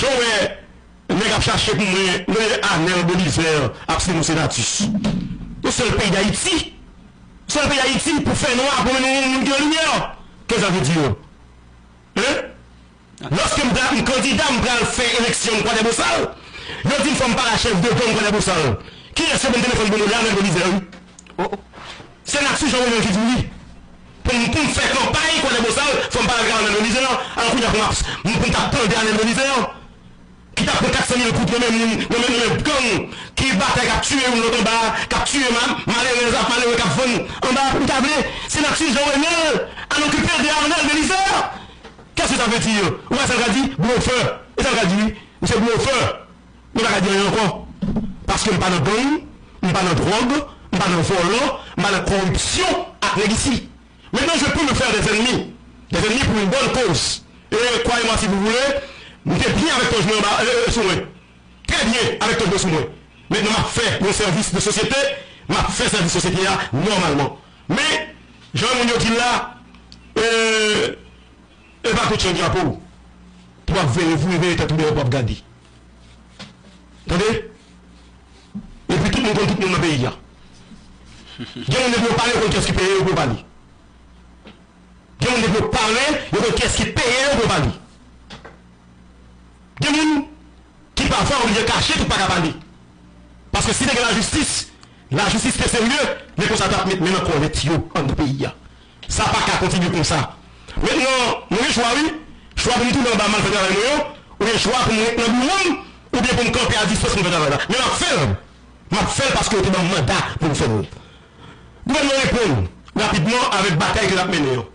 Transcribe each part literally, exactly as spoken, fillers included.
Ou wè, nèg ap chache pou mwen, mwen Anel Belizaire ap siyen yon senatus. Yon sèl peyi Dayiti. Sèl peyi Dayiti pou fè nwa, pou mennen yon moun ki nan limyè. Kisa sa vle di yo? Hein? Lòske m pral, m kandida, m pral fè eleksyon, m Kwadèbosal. Yo di m fò m pale a chèf de gang Kwadèbosal. Kiyès yo ban m telefòn pou mwen? Anel Belizaire, wi. Oh, oh. Senatus Jean Renel ki di m wi. Pou m, pou m fè kanpay Kwadèbosal, fò m pale ak Anel Belizaire. Alò kounye a pou m ap, m, pou m t ap tande Anel Belizaire, ki t ap pran kat san mil goud nan men moun, nan men, nan men gang, ki batay, k ap tiye youn lòt anba, k ap tiye ma-, malerèz ak malere k ap vann anba, ou ta vle Senatus Jean Renel al okipe de Anel Belizaire? Kisa sa vle di? Ou wè sa l ka di? Blofè. E sa l ka di wi. Misye blofè. Li pa ka di anyen ankò. Paske m pa nan gang, m pa nan dwòg, m pa nan vòlò, m pa nan kòripsyon ak nèg isi. Maintenant, je peux me faire des ennemis. Des ennemis pour une bonne cause. Et croyez-moi, si vous voulez, m te byen avèk Tòj mwen anba, euh, euh, sou mwen. Trè byen avèk Tòj mwen sou mwen. Maintenant, m ap fè yon sèvis de sosyete, m ap fè sèvis sosyete a nòmalman. Men, jan moun yo di l la, euh, e pa tout chan drapo w pou w ap veye, voure veye tèt ou dèyè pou w ap gade. Tande? Epi tout moun konn tout moun nan peyi a. Gen moun depi yo pale, yo konn kiyès ki peye yo pou yo pale. Gen moun depi yo pale, yo konn kiyès ki peye yo pou yo pale. Gen moun ki pafwa oblije kache pou pa ka pale. Paske si te gen lajistis, lajistis te serye, men konsa t ap met men nan kòlèt yo anndan peyi a. Sa pa ka kontinye konsa. Mentnan, mwen gen chwa wi. Chwa pou m tounen anba m al fè travay mwen yo, oubyen chwa pou m ret nan biwo m, oubyen pou m kanpe a distans pou m fè travay la. Men m ap fè l. M ap fè l paske yo te ban m manda pou m fè l. Gouvènman reponn rapidman avèk batay ke l ap mennen an.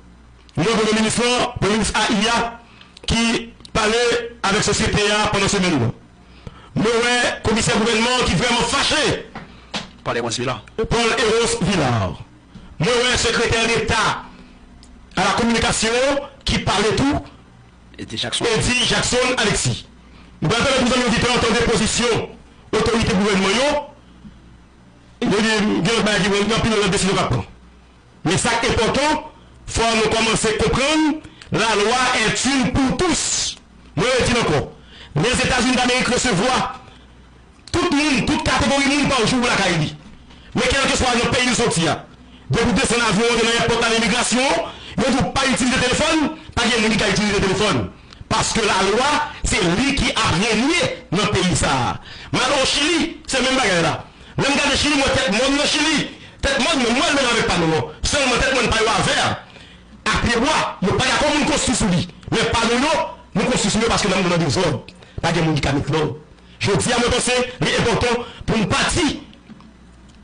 Nou wè Premye Minis lan, Premye Minis A I a, ki pale avèk sosyete a pandan semèn nan. Mwen wè komisè gouvènman an ki vrèman fache. Paul Hérence Villard. Paul Hérence Villard. Mwen wè sekretè deta a la kominikasyon ki pale tou, Eddy Jackson. Eddy Jackson Alexis. M pral pèmèt nou zanmi oditè an tande pozisyon otorite gouvènman yo. Yo di, gen lòt bagay ki pran, gen anpil lòt desizyon k ap pran. Men sa k enpòtan, fò nou kòmanse konprann, la loi est une pour tous. Mwen redi l ankò. Lèzetazini Damerik resevwa tout moun, tout kategori moun pa jou lakay li. Men kèlkeswa nan peyi l soti a, depi w desann avyon an nan èpòt la nan imigrasyon, yo di w pa itilize telefòn, pa gen moun ki ka itilize telefòn. Paske lalwa, se li ki ap renye nan peyi sa a. M al o Chili, se menm bagay la. Lè m gade Chili, m wè tèt mòn nan Chili. Tèt mòn, men m wè l menm avèk pano an. Sèlman tèt mòn pa yo a vè ak pyebwa. Yo pa dakò moun konstwi sou li. Men pano yo, nou konstwi sou yo paske nanm nou nan dezòd. Pa gen moun ki ka met lòd. Jodi a, mwen panse li enpòtan pou n pati,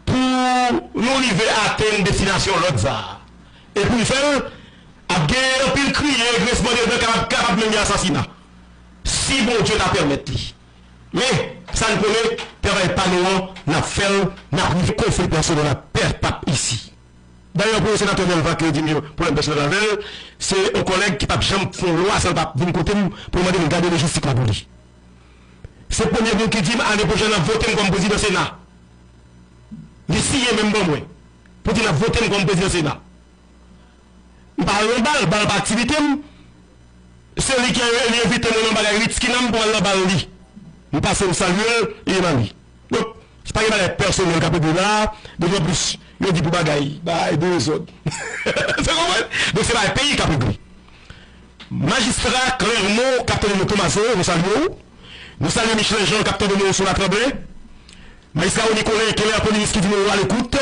pou nou rive atenn destinasyon lòd sa a. E pou n fè l, ap gen anpil kriye, grinsman de dan, kapab, kapab menm gen asasina. Si Bondye ta pèmèt li. Men, sa n konnen, travay pa nou an, n ap fè l, n ap rive konfli pèsonèl ak pèp ap isi. Dayè, pou yon senatè Delva ke yo di m yo pwoblèm pèsonèl avè l, se yon kòlèg ki p ap janm fè yon lwa san l pa vin kote m pou l mande m gade lojistik la pou li. Se premye moun ki di m ane pwochèn n ap vote m kòm prezidan Sena. Li siyen menm ban mwen pou di n ap vote m kòm prezidan Sena. M pa al nan bal, bal pa aktivite m. Se li ki li envite mwen nan bagay Ritz Kinam pou m al nan bal li. M pase m salye l, li evaye. Donk, se pa gen bagay pèsonèl k ap regle la, dotan plis, yo di pou bagay, bagay de dezòd. Sa konprann? Donk, se bagay peyi k ap regle. Majistra Clermont k ap tande nou, Tomazo, nou salye w. Nou salye Michelin Jean k ap tande nou sou Latranble. Majistra Rony Colin, Keller Polis ki di nou yo alekout.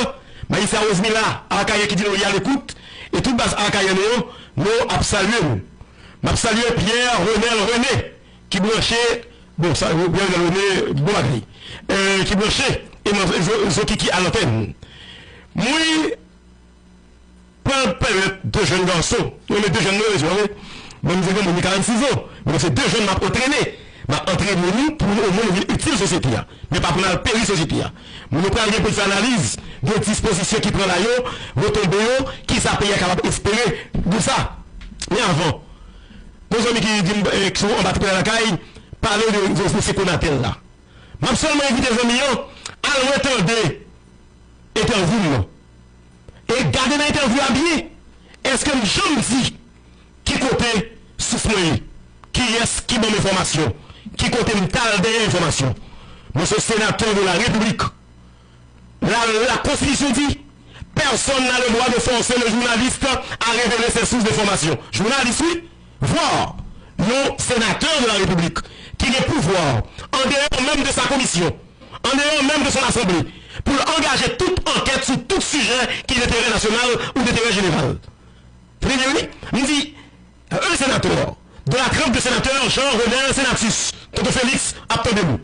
Majistra Rosemila Arcahaie ki di nou li alekout. E tout baz Arcahaien nou yo, nou ap salye nou. M ap salye Pierre Renel René ki branche, bon, sa, Pierre Renel René, bon bagay. Euh, ki branche, e mwen, Zo-, Zokiki a lantèn. Mwen, pran pèmèt de jèn gason. Mwen met de jèn nan rezo, wi. Mwen, m se granmoun, m gen karannsis zan. Men se de jèn m ap antrene. M ap antrene nou pou nou omwen nou vin itil sosyete a. Men pa pou n al peri sosyete a. Men nou pral gen pou n fè analiz de dispozisyon ki pran la yo, retonbe yo, kisa peyi a kapab espere de sa. Men avan, gon zanmi ki di m, eh, ki sou anba tripè lakay, pale de, de, de se Conatel la. M ap sèlman envite zanmi an al retande entèvyou m nan. E gade nan entèvyou a byen. Èske m janm di ki kote sous mwen ye? Kiyès ki ban m enfòmasyon? Ki kote m t al dèyè enfòmasyon? Mwen se yon senatè de la Repiblik. La, la Constitution dit, personne n'a le droit de forcer le journaliste à révéler ses sources d'information. Jounalis, wi, vwa yon senatè de la Repiblik ki gen pouvwa, an deyò menm de sa komisyon, an deyò menm de son asanble, pou l angaje tout ankèt sou tout sijè ki denterè nasyonal ou denterè jeneral. Tande byen, wi. M di, un sénateur de la trempe de sénateur Jean Renel Senatus, Tonton Félix ap tande nou.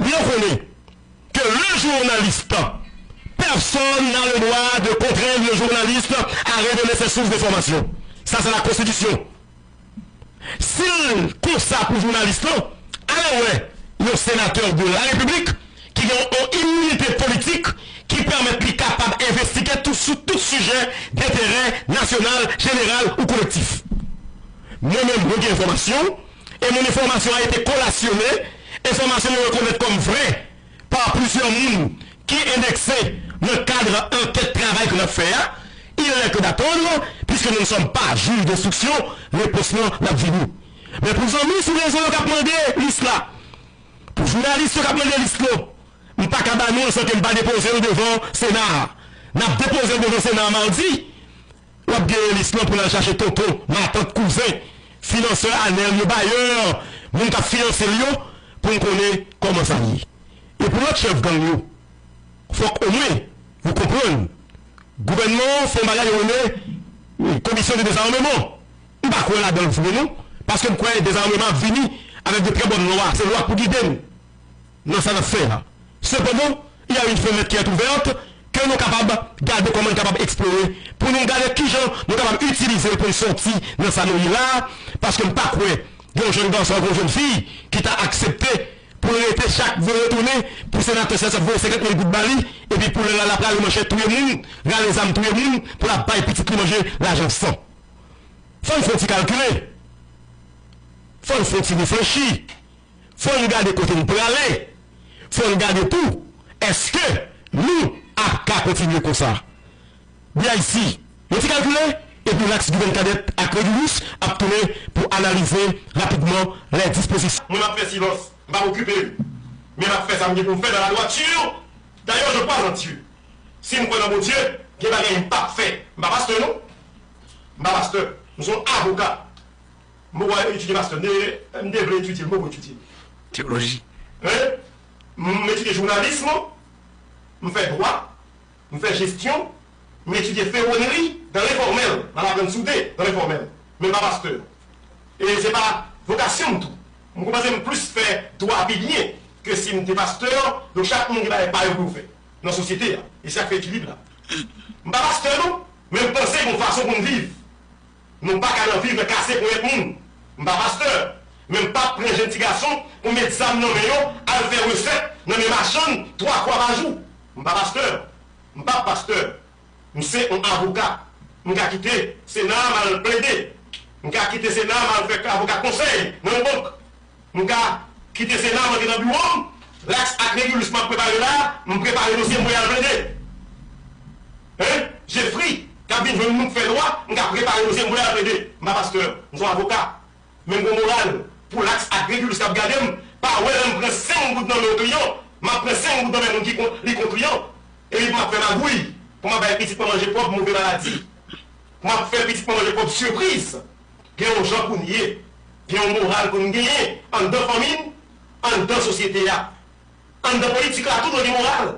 Li rekonèt que le journaliste, personne n'a le droit de contraindre le journaliste à révéler ses sources d'information. Sa se la Constitution. Si l konsa pou jounalis lan, ale wè yon senatè de la Repiblik ki gen yon iminite politik ki pèmèt li kapab envestige tou, sou tout sijè denterè nasyonal, jeneral ou kolektif. Mwen menm, mwen gen enfòmasyon, et mon information a été collationnée, enfòmasyon yo rekonèt kòm vrè pa plizyè moun ki endekse nan kad ankèt travay ke n ap fè a, il n'est que d'attendre, puisque nous ne sommes pas juge d'instruction, repons lan l ap vini. Men pou zanmi sou rezo yo k ap mande lis la, pou jounalis yo k ap mande lis la, m pa ka ba nou l san ke m pa depoze l devan Sena a. N ap depoze l devan Sena a madi. W ap genyen lis lan pou n al chache tonton, matant, kouzen, finansè anèl yo, bayè, moun k ap finanse l yo, pou n konnen kòman sa ye. E pou lòt chèf gang yo, fòk omwen yo konprann gouvènman an fè yon bagay yo rele commission de désarmement. M pa kwè ladan l vre non, paske m kwè dezarmeman ap vini avèk de trè bòn lwa, se lwa k pou gide n nan sa n ap fè a. Sepandan, il y a une fenêtre qui est ouverte, ke nou kapab gade kòman n kapab eksplore, pou nou gade kijan nou kapab itilize l pou n sòti nan sa nou ye la a, paske m pa kwè gen yon jèn gason ak yon jèn fi ki ta aksepte pou l rete chak vre retounen, pou senatè Sensat voye senkant mil goud ba li, epi pou lè l al ap rale manchèt touye moun, rale zam touye moun, pou l ap bay pitit li manje lajan san. Fò n fè yon ti kalkile. Fò n fè yon ti reflechi. Fò n gade kote n prale. Fò n gade tou, èske nou ap ka kontinye konsa? B I C, yon ti kalkile, epi Lax Guven Cadet ak Regulus ap tounen pou analize rapidman lè dispozisyon. Mwen m ap fè silans, m p ap okipe l. Men m ap fè sa m gen pou m fè dans la droiture. D'ailleurs, je crois en Dieu. Si m kwè nan Bondye, gen bagay m p ap fè. M pa pastè non. M pa pastè. M se yon avoka. M poko etidye pastè. M te, m te vle etidye, m poko etidye. Teyoloji. Hein? M etidye jounalis, m fè dwa, m fè jesyon, m etidye fewonri dan lenfòmèl, m al aprann soude dan lenfòmèl. Men m pa pastè. E se pa vokasyon m tou. M konprann se m plis fè dwa pi byen ke si m te pastè, donk chak moun gen bagay pa yo pou yo fè nan sosyete a. E se sa k fè ekilib la. M pa pastè non, men m panse gen yon fason pou m viv. Nou pa ka nan viv nan kase ponyèt moun. M pa pastè, men m p ap pran jèn ti gason pou m met zam nan men yo, al fè resèt nan men machann twa fwa pa jou. M pa pastè. M p ap pastè. M se yon avoka. M ka kite Sena a m al plede. M ka kite Sena a m al fè avoka konsèy nan yon bank. M ka kite Sena a m antre nan biwo m. Lax ak Regulus m ap prepare la, m prepare dosye m voye al plede. Hein? Jeffrey, k ap vin jwenn nou k fè dwa, m ka prepare dosye m voye al plede. M pa pastè, m se yon avoka. Men m gen moral pou Lax ak Regulus k ap gade m, pa wè lè m pran senk goud nan men yon kliyan, m ap pran senk goud nan men moun ki kon, li kon kliyan. Epi pou m ap fè magouy, pou m ap bay pitit mwen manje pwòp move maladi. Pou m ap fè pitit mwen manje pwòp sipriz. Gen yon jan pou n ye, gen yon moral pou n genyen anndan fanmi n, anndan sosyete a. Anndan politik la tou dwe gen moral.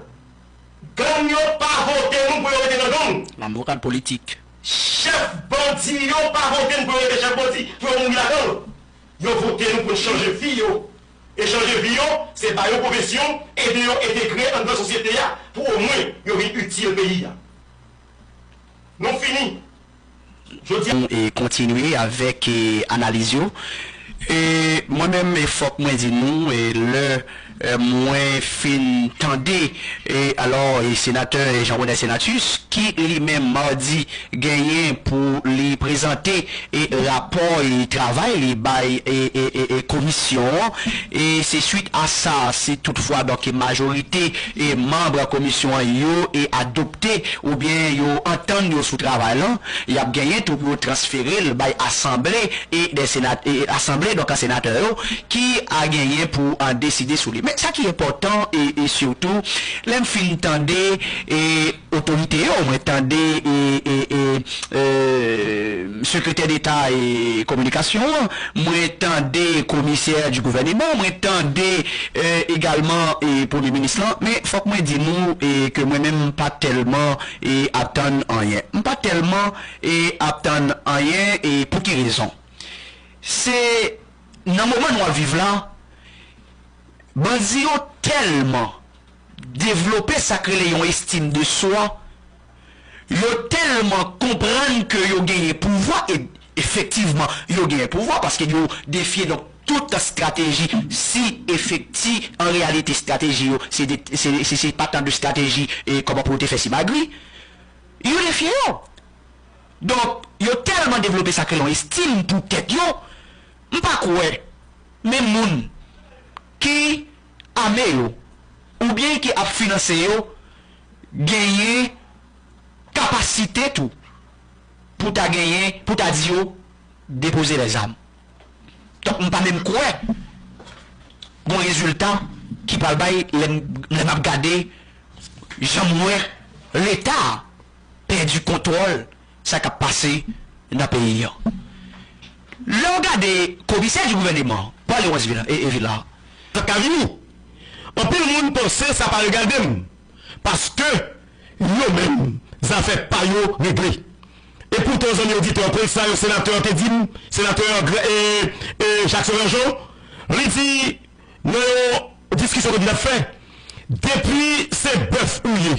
Gang yo pa vote nou pou yo rete nan gang. La morale politique. Chèf bandi yo pa vote nou pou yo rete chèf bandi, pou yo mouri ladan l. Yo vote nou pou n chanje vi yo. E chanje vi yo, se ba yo pwofesyon, ede yo entegre anndan sosyete a, pou omwen yo vin itil peyi a. Nou fini. Jodi a. E kontinye avèk, e, analiz yo. E mwen menm, e fòk mwen di nou, e lè, e, mwen fin tande, e alò, e senatè Jean Renel Senatus, ki li menm madi genyen pou li prezante, e rapò, e travay li bay, e, e, e, e komisyon an. E se swit a sa, si toutfwa, donk, majorite, e manm komisyon an yo, e adopte oubyen yo antann yo sou travay lan, y ap genyen tou pou yo transfere l bay asanble e de sena-, e asanble donk a senatè yo, ki a genyen pou a deside sou li. Men sa ki enpòtan, e, e sitou, lè m fin tande, e, otorite yo, mwen tande, e, e, e, e, sekretè deta e kominikasyon an, mwen tande komisè di gouvèneman, mwen tande, e, egalman, e, premye minis lan, men fòk mwen di nou, e, ke mwen menm m pa tèlman, e, ap tann anyen. M pa tèlman, e, ap tann anyen, e pou ki rezon? Se nan moman nou ap viv la, bandi yo tèlman devlope sa k rele yon estime de soi, yo tèlman konprann ke yo genyen pouvwa, e efektivman, yo genyen pouvwa, paske yo defye, donk, tout estrateji, si efekti, an reyalite, estrateji yo, se de, se, se, se pa tan de estrateji, e kòman pou yo te fè simagri, yo defye yo. Donk, yo tèlman devlope sa k rele yon estim pou tèt yo, m pa kwè menm moun ki ame yo, oubyen ki ap finanse yo, genyen kapasite tou pou ta genyen, pou ta di yo, depoze lèzam. Donk, m pa menm kwè gon rezilta ki pral bay lè m, lè m ap gade jan m wè Leta pèdi kontwòl sa k ap pase nan peyi an. Lè w gade komisè di gouvèneman, Paul Léonce Villa, e, e Villa, sa ka vini. Anpil moun panse sa pa regade m, paske yo menm, zafè pa yo regle. E poutan, zanmi oditè, w konn sa yon senatè te di m, senatè Gra-, e, e, Jackson Rajon, li di, nan yon diskisyon ke n t ap fè, depi se bèf ou ye,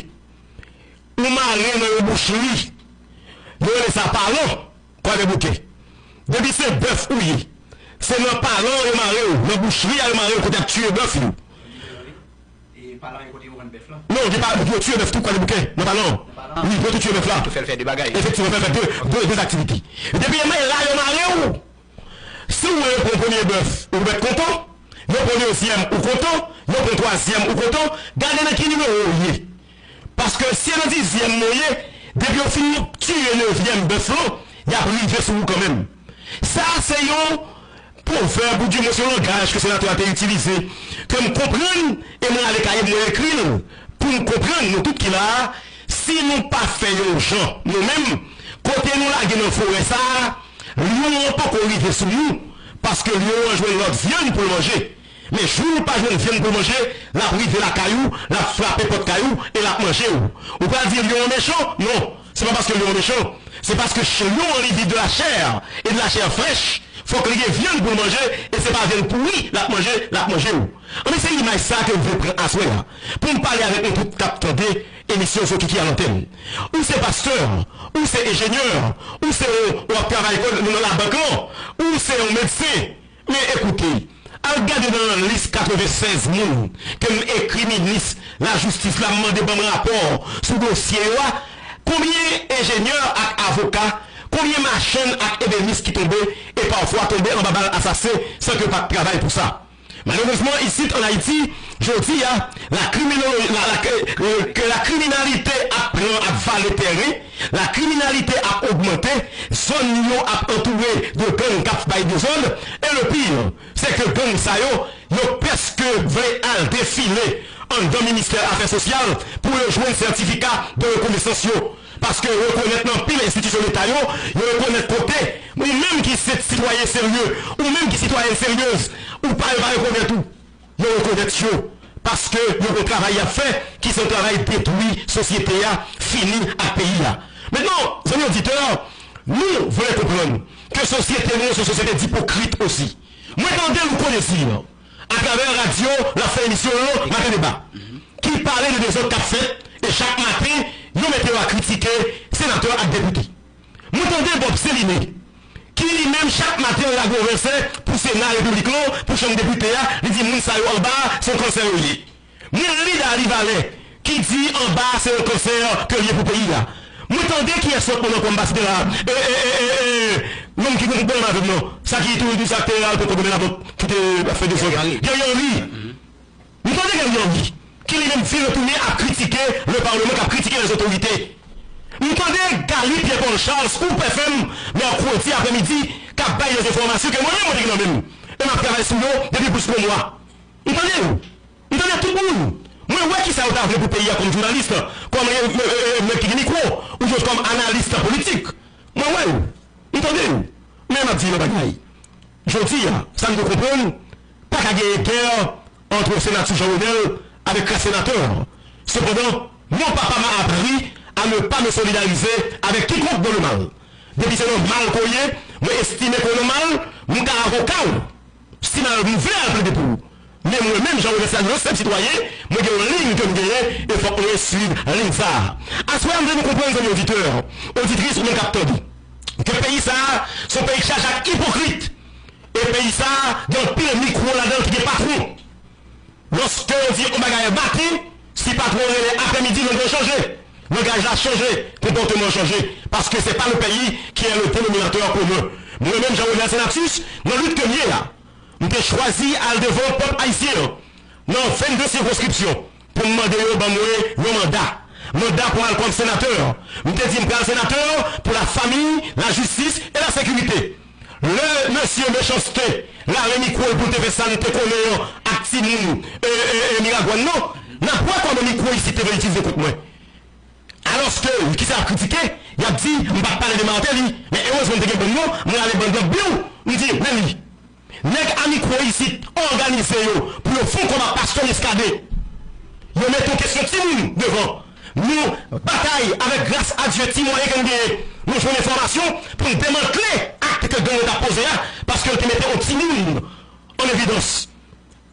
ou mare nan yon bouchri, yo rele sa palan, Kwadèboukè. Depi se bèf ou ye, se nan palan yo mare w, nan bouchri a yo mare w kote y ap tiye bèf yo. E palan e kote yo vann bèf lan? Non, gen pa, yo tiye bèf tou Kwadèboukè, nan palan. Nan palan. Wi, yo tou tiye bèf la. Tou fè l fè de bagay. Efektivman, fè l fè de, de, de aktivite. Depi e la yo mare w, si w wè yo pran premye bèf, ou mèt kontan. Yo pran dezyèm, ou kontan. Yo pran twazyèm, ou kontan. Gade nan ki nimewo w ye. Paske si e nan dizyèm mwen ye, depi yo fin tiye nevyèm bèf lan, y ap rive sou ou kanmenm. Sa se yon pwovèb, oudimwen se yon langaj ke senatè a te itilize, ke m konprann, e mwen ale kaye m, mwen ekri l, pou m konprann, nou tout ki la a, si nou pa fè yon jan, nou menm, kote nou lage nan forè sa a, lyon an poko rive sou nou, paske lyon an jwenn lòt vyann pou l manje. Men jou l pa jwenn vyann pou l manje, l ap rive lakay ou, l ap frape pòt kay ou, e l ap manje w. Ou pral di lyon an mechan? Non, se pa paske lyon an mechan. Se paske ch-, lyon an li viv de la chair, et de la chair fraîche. Fòk li gen vyann pou l manje, e se pa vyann pouri l ap manje, l ap manje w. Anben, se imaj sa ke m vle pran aswè a, pou m pale avèk nou tout k ap tande emisyon Zokiki a lantèn. Ou se pastè, ou se enjenyè, ou se yon, w ap travay nan labank lan, ou se yon medsen, men ekoute, al gade nan lis katrevennsèz moun ke m ekri minis lajistis la, m mande ban m rapò sou dosye yo a. Konbyen enjenyè ak avoka, konbyen machann ak ebenis ki tonbe, e pafwa tonbe anba bal asasen san ke yo pa t travay pou sa? Malerezman, isit ann Ayiti, jodi a, la kriminolo-, la, la, ke, ke la kriminalite ap pran, ap vale tèren, la kriminalite ap ogmante, zòn yo ap antoure de gang k ap bay dezòd, e le pire, se ke gang sa yo, yo prèske vle al defile anndan ministè afè sosyal pou yo jwenn sètifika de rekonesans yo. Paske yo rekonèt nan pil enstitisyon leta yo, yo rekonèt kote ou menm ki se sitwayen serye, ou menm ki sitwayèn seryez, ou pa, yo pa rekonèt ou. Yo rekonèt yo. Paske yo gon travay y ap fè, ki se yon travay detwi sosyete a, fini ak peyi a. Mentnan, zanmi oditè, nou vle konprann ke sosyete nou se yon sosyete dipokrit osi. Mwen tande Louko Désir, atravè radyo, l ap fè emisyon yo, Maten Deba, ki pale de dezòd k ap fèt, e chak maten, yo mete yo a kritike senatè ak depite. Mwen tande Bob Céliné, ki li menm chak maten l lage yon vèsè pou Sena Repiblik lan, pou Chanm Depite a, li di moun sa yo anba a, se yon kansè yo ye. Mwen li Dali Valè, ki di anba a se yon kansè ke l ye pou peyi a. Mwen tande kiyès lòt moun ankò m pa site la, e, e, e, e, e, nonm ki konn bon avè m nan, sa ki toujou di sa te al poko domen la, ki te ap fè dezòd. Guerrier Henry. Nou tande Guerrier Henry, ki li menm vire tounen ap kritike le Parlement, k ap kritike les autorités. Nou tande Galy Pierre Paul Charles, Hoop F M, mèkredi aprèmidi, k ap bay de enfòmasyon ke mwen menm mwen te gen nan men m. E m ap travay sou yo depi plis ke yon mwa. M tande nou. M tande tout moun. Mwen wè kisa yo ta vle pou peyi a kòm jounalis, kòm, e, e, e, e, nèg ki gen mikwo, oubyen kòm analis politik. Mwen wè yo. M tande yo. Men m ap di yon bagay. Jodi a, sa n dwe konprann, pa ka genyen gè ant Senatè Jean Renel avèk klas senatè. Sepandan, mon papa m'a appris à ne pas me solidariser avec quiconque dans le mal. Depi se nan mal ke w ye, mwen estime ke w nan mal, m ka avoka w. Si m al, m vle al plede pou ou. Men mwen menm, Jean Renel Sanon, senp sitwayen, mwen gen yon liy ke m genyen, e fòk mwen swiv liy sa a. Aswè a, m vle nou konprann, zanmi oditè, oditris ou menm k ap tande, ke peyi sa a, se yon peyi ki chaje ak ipokrit. E peyi sa a, gen anpil mikwo ladan l ki gen patwon. Lòske yo di yon bagay maten, si patwon rele aprèmidi, langaj chanje. Langaj la chanje, konpòteman an chanje. Paske se pa le pays qui est le dénominateur commun. Mwen menm, Jean Renel Senatus, nan lit ke m ye a, m te chwazi al devan pèp ayisyen an, nan vennde sikonskripsyon, pou m mande yo ban mwen yon manda. Manda pou al kòm senatè. M te di m pral senatè pou la famille, la justice et la sécurité. Lè mesye Mechanste lave mikwo l pou l te fè sa li te konnen an ak timoun, e, e, e, Miragwàn nan, n ap wè kòman mikwo isit te vle itilize kont mwen. Alòske, kisa y ap kritike? Y ap di, m pa t pale de Martelly. Men erezman m te gen bann nan, mwen ale bann nan, biw, m di, men li. Nèg a mikwo isit òganize yo pou yo fè yon kòb ak pastè Muscadin. Yo mete yon kesyon timoun devan. Nou batay avèk gras a Dye ti mwayen ke n genyen. Nou jwenn enfòmasyon pou n demantle akt ke gang yo t ap poze a, paske yo te mete yon timoun an evidans.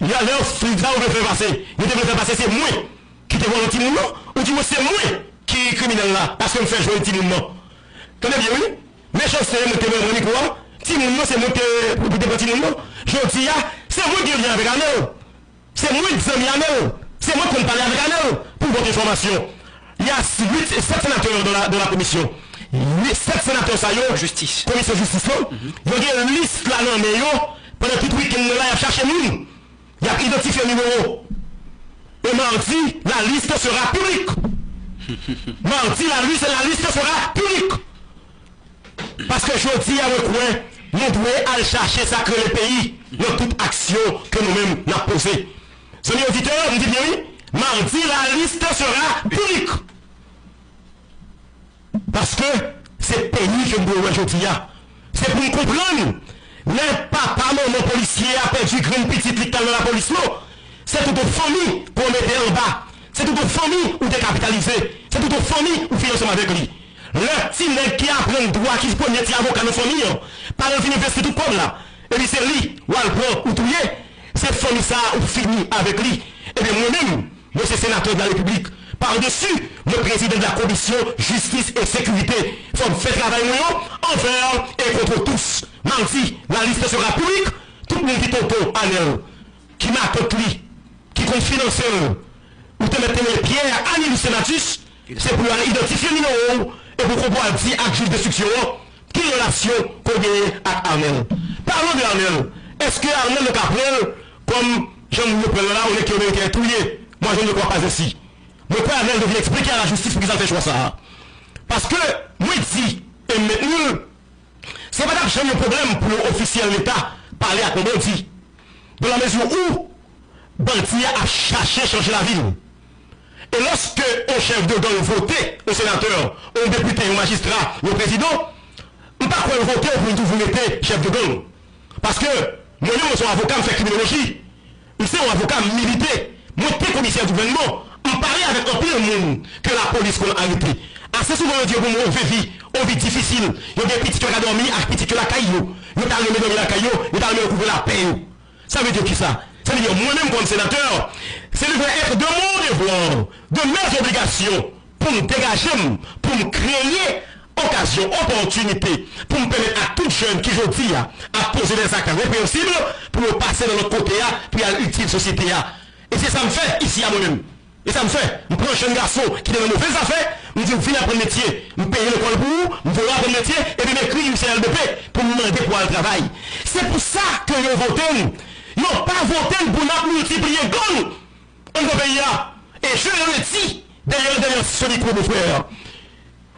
Y a lè yo fin sa yo vle fè pase. Yo te vle fè pase se mwen ki te vòlè timoun nan. Ou di mwen se mwen ki kriminèl la, paske m fè jwenn timoun nan. Tande byen wi. Mechanste se mwen ki te pran mikwo a. Timoun nan se mwen ki te, ki te pran timoun nan. Jodi a, se mwen ki gen lyen avèk Arnel. Se mwen ki zanmi Arnel. Se mwen ki konn pale avèk Arnel pou pote enfòmasyon. Y a huit, sept sénateurs dans la, dans la commission. Huit, sept sénateurs sa yo, komisyon jistis lan, yo gen lis la nan men yo. Pandan tout wikenn nan la, y ap chache moun. Y ap idantifye nimewo. E mardi, la liste sera publique. Mardi, la liste, la liste sera publique. Paske jodi a, mwen kwè, nou dwe al chache sa k rele peyi nan tout aksyon ke nou menm n ap poze. Zanmi oditè, m di byen wi, mardi, la liste sera publique. Paske se peyi ke n dwe wè jodi a. Se pou n konprann, lè papa, manman polisye a pèdi grenn pitit li k t al nan lapolis lan, se tout yon fanmi ke w mete anba. Se tout yon fanmi ou dekapitalize. Se tout yon fanmi ou fini ansanm avèk li. Lè ti nèg ki aprann dwa, ki premye ti avoka nan fanmi an, paran l fin envesti tout kòb la, epi se li w al pran, ou touye, se fanmi sa a ou fini avèk li. Ebyen, mwen menm, mwen se senatè de la Repiblik. Par desi, mwen prezidan de la komisyon jistis e sekirite. Fò m fè travay mwen an anvè e kont tous. Mardi, la liste sera publique. Tout moun ki tonton Arnel, ki matant li, ki konn finanse l, ou te mèt te rele Pierre Arnelus Senatus, se pou yo al idantifye nimewo w e pou konpwa di ak jij denstriksyon an ki relasyon ke w genyen ak Arnel. Palan de Arnel, èske Arnel nou ka pran l kòm jan moun yo pran l la, yon nèg ke yo merite touye? Moi, je ne le crois pas ainsi. Mwen kwè Arnel devyen eksplike a lajistis poukisa l fè chwa sa a. Paske mwen di, e m mentni l, se pa t ap janm yon pwoblèm pou yon ofisyèl Leta pale ak yon bandi. Dans la mesure où bandi a ap chache chanje lavi l. E lòske yon chèf de gang vote yon senatè, yon depite, yon majistra, yon prezidan, m pa kwè l vote w pou l toujou rete chèf de gang. Paske mwen menm, mwen se yon avoka, m fè kriminoloji. M se yon avoka, m milite. Mwen te komisè gouvènman. M pale avèk anpil moun ke lapolis konn arete. Ase souvan yo di yo pou mwen yon vi, yon vi difisil. Yo gen pitit yo ka dòmi ak pitit yo lakay yo. Yo ta renmen dòmi lakay yo, yo ta renmen yo kouvri lapè yo. Sa vle di kisa? Sa vle di mwen menm kòm senatè, se devrait être de mon devoir, de mes obligations, pou m degaje m, pou m kreye okazyon, opòtinite, pou m pèmèt ak tout jèn ki jodi a ap poze des actes répréhensibles, pou yo pase nan lòt kote a, pou y al itil sosyete a. E se sa m fè isi a mwen menm. E sa m fè, m pran jèn gason ki te nan move zafè, m di w vin aprann metye, m peye lekòl pou ou, m voye w aprann metye, epi m ekri U C L D P pou m mande pou w al travay. Se pou sa ke yo vote n. Yo pa vote n pou n ap miltipliye gang anndan peyi a. E je le redis, dèyè, dèyè sou mikwo, mon frè.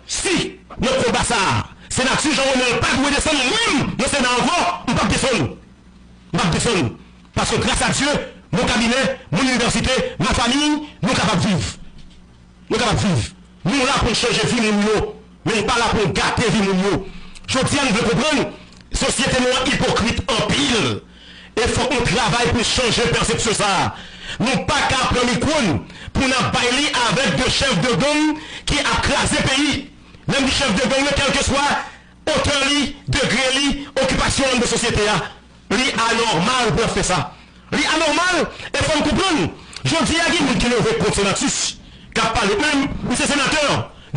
Si nan konba sa a, Senatè Jean Renel pa dwe desann, mwen menm nan Sena ankò, m p ap desann. m ap defann. Paske gras a Dye, mon kabinè, mon inivèsite, ma famiy, nou kapab viv. Nou kapab viv. Nou la pou n chanje vi moun yo, men n pa la pou n gate vi moun yo. Jodi a, nou vle konprann, sosyete nou an ipokrit anpil. E fòk nou travay pou n chanje pèsepsyon sa a. Nou pa ka pran mikwo n pou n ap bay li avèk de chèf de gang ki ap kraze peyi. Lè m di chèf de gang yo, kèlkeswa otè li, degre li, okipasyon l anndan sosyete a, li anòmal pou l ap fè sa. Li anòmal, e fò n konprann. Jodi a, gen moun ki leve kont Senatus, k ap pale. Men, misye senatè,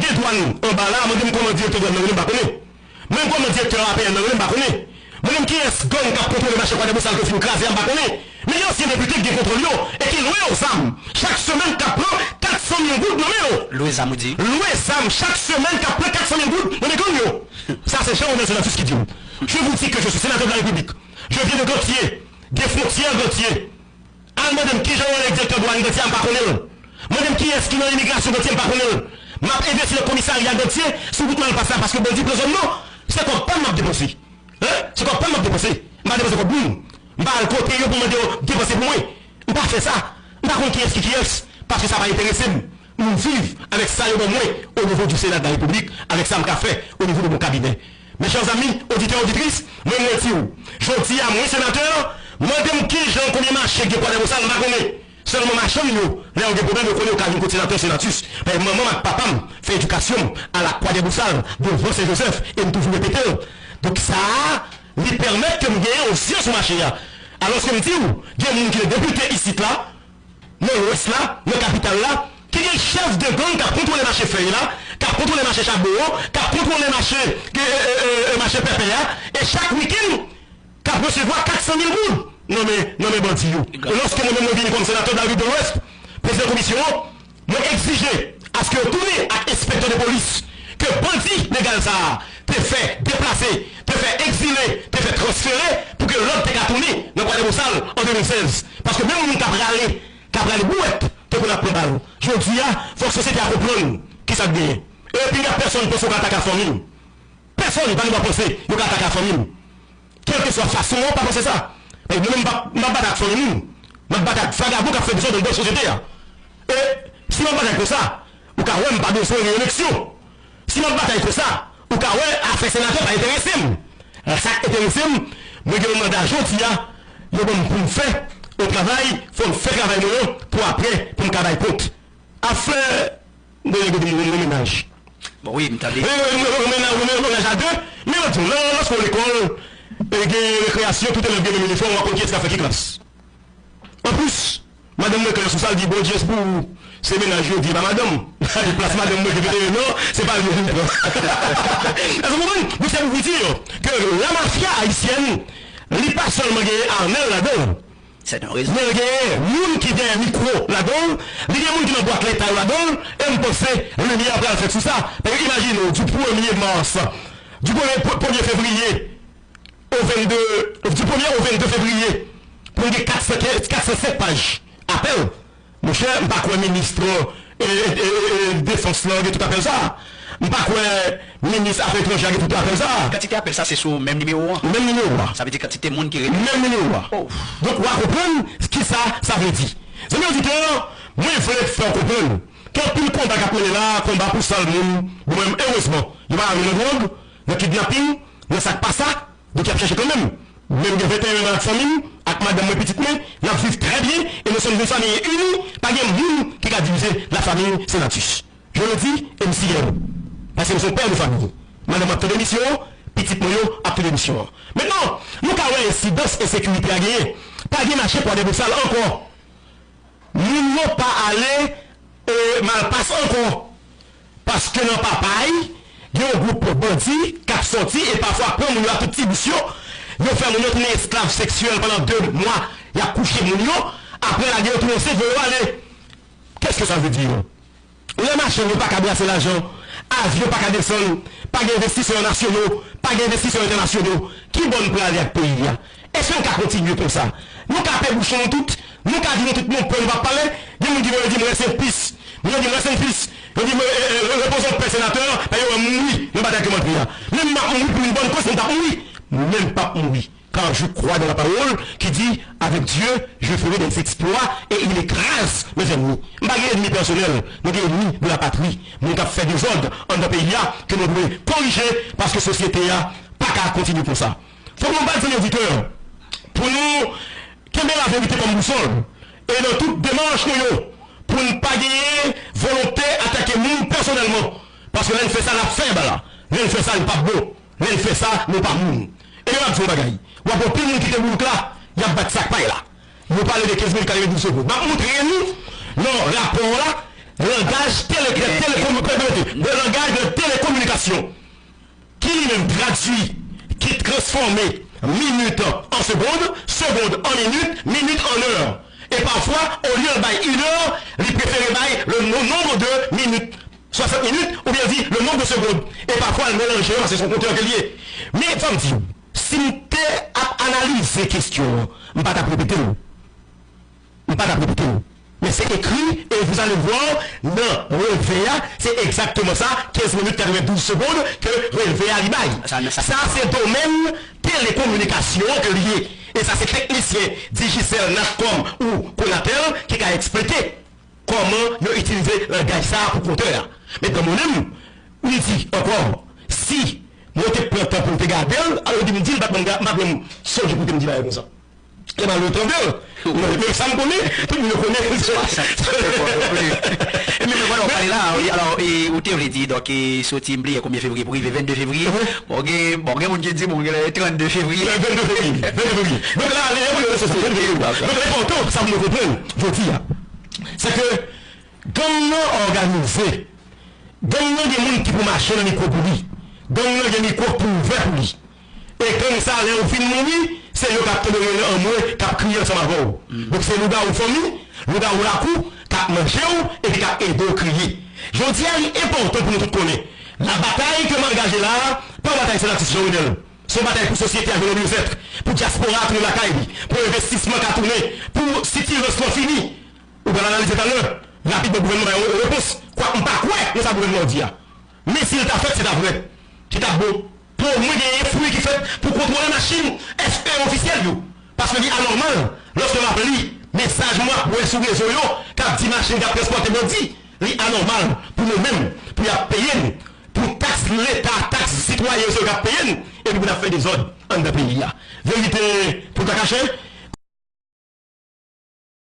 gen dwàn anba la, mande m kòman direktè dwàn nan rele, m pa konnen. Mwen kòman direktè A P N nan rele, m pa konnen. Mwen menm kiyès gang k ap kontwole mache Kwadèbousal ke fin kraze a, m pa konnen. Men gen ansyen depite k gen kontwòl yo e ki lwe yo zam chak semèn k ap pran kat san mil goud nan men yo. Lwe zam, ou di? Lwe zam chak semèn k ap pran kat san mil goud nan men gang yo. Sa se Jean Renel Senatus ki di m. Je vous dis que je suis sénateur de la République. Je viens de Gantye, de fwontyè Gantye. Al mande m kijan yo rele direktè dwàn Gantye a, m pa konnen l. Mande m kiyès ki nan imigrasyon Gantye, m pa konnen l. M ap envesti nan komisarya Gantye sou wout Malpas la paske bandi pran zòn nan. Se kòb pa m m ap depanse. Hein? Se kòb pa m m ap depanse. M pa depanse kòb moun. M pa al kote yo pou mande yo depanse pou mwen. M pa fè sa. M pa konn kiyès ki kiyès paske sa pa enterese m. M viv avèk sa yo ban mwen o nivo du Sénat de la République, avèk sa m ka fè o nivo de mon cabinet. Mes chers amis, oditè, oditris, mwen mwen di w, jodi a mwen senatè, mande m kijan konbyen mache gen Kwadèbousal, m pa konnen. Sèlman machann yo, lè yo gen pwoblèm, yo konnen yo ka vin kot senatè Senatus. Paske manman m ak papa m fè edikasyon m a la Kwadèbousal, devan Sen Jozèf, e m toujou repete l. Donk sa a, li pèmèt ke m genyen yon zye sou mache a. Alòske m di w, gen moun ki te depite isit la, nan Lwès la, nan kapital la, ki gen chèf de gang k ap kontwole mache fèy la, k ap kontwole mache chabon an, k ap kontwole mache, e, e, e, e, mache pèpè a, e chak wikenn, k ap resevwa kat san mil goud nan men, nan men bandi yo. E lòske mwen menm mwen vini kòm senatè de la République de l'Ouest, prezidan komisyon an, mwen egzije aske yo tounen ak enspektè de polis ke bandi legal sa a te fè deplase, te fè egzile, te fè transfere pou ke lòd te ka tounen nan Kwadèbousal an de mil sèz. Paske menm moun k ap rale, k ap rale bouwèt, te konn ap pran bal. Jodi a, fòk sosyete a konprann kisa k genyen. E pinga pèsonn panse w ka atake fanmi m. Pèsonn pa gen dwa panse yo ka atake fanmi m. Kèlkeswa fason an, w pa panse sa. Paske mwen menm, m p ap, m p ap batay ak fanmi moun. M ap batay ak vagabon k ap fè dezòd anndan sosyete a. E si m ap batay konsa, ou ka wè m pa bezwen reyeleksyon. Si m ap batay konsa, ou ka wè afè senatè pa enterese m. Sa k enterese m, mwen gen yon manda jodi a, yo ban m pou m fè yon travay, fò m fè travay mwen an pou apre, pou m ka bay kont. Afè, m te gen kote m renmen menaj. Bon, wi, m tande. Renmen, renmen, renmen, renmen menaj a de. Men mwen di w, nan, lòske w lekòl, e gen rekreyasyon, tout elèv gen menm inifòm, w ap konn kiyès k ap fè ki klas. Anplis, madanm mwen klè sou sa, l di, "Bondye pou ou, se menaj yo di, pa madanm." Plas madanm mwen ki vin, non, se pa l yo vin pran. Èske w konprann? Donk, se pou w di ke la mafya ayisyèn, li pa sèlman genyen Arnel ladan l. Men l genyen moun ki dèyè mikwo ladan l, li gen moun ki nan bwat leta yo ladan l, e m panse limyè pral fèt sou sa. Paske imajine w, du premye mas, du premye, premye fevriye, au vingt-deux, du premier au vingt-deux février, pou n gen kat san kenz, kat san sèt paj apèl. Monchè, m pa kwè minis, e, e, e, e, defans lan gen tout apèl sa. M pa kwè minis afè etranjè a gen tout apèl sa. Kantite apèl sa se sou menm nimewo an? Menm nimewo a. Sa vle di kantite moun ki rele? Menm nimewo a. Oh. Donk, w a konprann kisa sa vle di. Zanmi oditè, mwen vle fè w konprann ke anpil konba k ap mennen la, konba pou sal moun, bon, men erezman, yo pa nan dwòg, nan kidnaping, nan sa k pa sa, Donk, y ap chèche kanmenm. Men m gen venteyen an ak fanmi m, ak madanm mwen, pitit mwen, n ap viv trè byen, e nou se yon fanmi ini, pa gen moun ki ka divize la famille Senatus. Je le dis, e m fiè. Paske m se yon pè de fanmi. Madanm ap tande emisyon an, pitit mwen yo ap tande emisyon an. Mentnan, nou ka wè ensidans ensekirite a genyen. Pa gen mache Kwadèbousal ankò. Moun yo pa ale, e, Malpas ankò. Paske nan Papay, gen yon gwoup bandi k ap sòti e pafwa pran moun yo ak tout ti bis yo. Yo fè moun yo tounen esklav seksyèl pandan de mwa. Y ap kouche moun yo. Apre, lage yo tounen, se voye yo ale. Qu'est-ce que ça veut dire? Lè machann yo pa ka brase lajan, avyon pa ka desann, pa gen envestisè nasyonal, pa gen envestisè entènasyonal, ki bò n prale ak peyi a? Èske n ka kontinye konsa? Nou ka pè bouchon nou tout, nou ka di nou tout non pè nou p ap pale, gen moun ki voye di m rès en peace, moun yo di m rès en peace, yo di m, e, e, e, repoze an pè senatè, paske yo wè m mouri nan batay ke m antre a. Men m ap mouri pou yon bòn koz, m t ap mouri, men m p ap mouri. Car je crois dans la parole qui dit, avec Dieu, je ferai des exploits et il écrase mes ennemis. M pa gen enmi pèsonèl, mwen gen enmi de la patrie. Moun k ap fè dezòd anndan peyi a, ke nou dwe korije, paske sosyete a pa ka kontinye konsa. Fòk nou bat zanmi oditè pou nou kenbe laverite kòm bousòl. E nan tout demach nou yo, pou n pa genyen volonte atake moun pèsonèlman. Paske lè n fè sa, n ap fè bala. Lè n fè sa, n p ap bon. Lè n fè sa, nou pa moun. E lè m ap di yon bagay, w ap wè anpil moun kite bourik la, y ap bat sak pay la. Yo pale de kenz minit katrevendouz segonn. M ap montre nou nan rapò la, langaj tele, telekomi-, de langaj de telekominikasyon. Ki li menm tradui, ki transfòme minit an segond, segond an minit, minit an è. E pafwa, olye l bay inè, li prefere bay le no-, nombre de minutes, soixante minutes, oubyen l di le nombre de secondes. E pafwa, l melanje yo, paske se yon kontè ke l ye. Men, fò m di w, si m te ap analize kesyon an, m pa t ap repete l. M pa t ap repete l. Men se ekri, e vous allez voir, nan relve a, se egzakteman sa, kenz minit katrevendouz segonn ke relve a li bay. Sa, sa, sa se domèn telekominikasyon ke l ye. E sa se teknisyen Digicel, Natcom ou Conatel ki ka eksplike kòman yo itilize langaj sa a pou kontè a. Men nan mwen menm, m di ankò, si mwen te pran tan pou m te gade l, alò di m di l, m pa t menm ga-, m pa t menm sonje pou te m di bagay konsa. E m al retande l. Men, men sa m konnen, tout moun yo konnen. Se pa sa, se pa sa. E men, men vwala, w pale la, wi, alò, e, ou te vle di, donk, e, soti, m bliye konbyen fevriye, pou rive vennde fevriye. Bon, gen, bon, gen moun ki di, bon, gen lè trannde fevriye. Vennde fevriye, vennde fevriye. Donk la, lè, lè, lè, lè, lè, donk, enpòtan, sa pou nou konprann, jodi a, se ke gang nan òganize. Gang nan gen moun ki pou mache nan mikwo pou li. Gang nan gen mikwo pou ouvè pou li. E gang sa, lè yo fin mouri, se yo k ap tonbe nan anmwe, k ap kriye ansanm avè w. Donk, se lougawou fanmi, lougawou lakou, k ap manje w, epi k ap ede w kriye. Jodi a, li enpòtan pou nou tout konnen, la batay ke m angaje la a, pa batay senatis Jean Renel. Se yon batay pou sosyete a jwenn yon byennèt, pou dyaspora a tounen lakay li, pou envestisman ka tounen, pou sitirans lan fini. Ou pral analize talè, rapidman gouvènman ba yo repons. Kwak m pa kwè nan sa gouvènman an di a. Men si l ta fèt, se ta vrè. Se ta bon. Pou omwen genyen fwi ki fèt pou kontwole machin S E ofisyèl yo. Paske li anòmal, lòske m ap li mesaj m ap wè sou rezo yo, k ap di machin k ap transpòte bandi, li anòmal pou nou menm, pou y ap peye n, pou taks leta, taks sitwayen yo se yo k ap peye n, epi pou n ap fè dezòd anndan peyi a. Verite pou l pa kache,